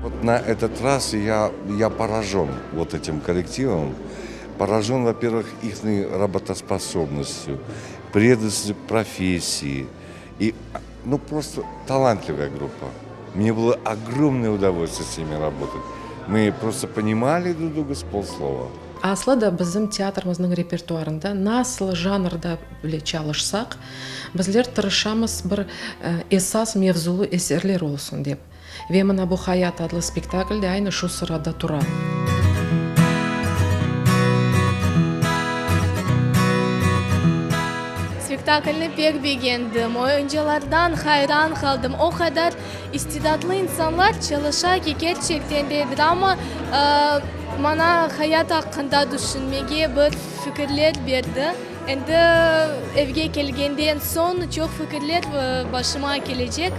Vot na etot raz ya ya porajen vot etim kollektivom, porajen, vo pervıh, ihniy rabotosposobnostyu, predanostyu professii i, nu, prosto talantlivaya gruppa. Mne bylo ogromnoye udovolstviye s nimi rabotat. Mı prosto ponimali drug druga s polslova. Aslı da bizim teatrimizniñ repertuarında nasıl janrda bile çalışsaq, bizler tırışamız bir esas mevzulı eserler olsun dep. Ve mına bu Hayat adlı spektakl de aynı şu sırada tura. Spektaklni pek begendim, oyuncılardan hayran qaldım. O qadar istidatlı insanlar çalışa ki, kerçekten de drama maña hayat aqqında düşünmege bir fikirler berdi. Endi evge kelgenden soñ çoq fikirler başıma kelecek.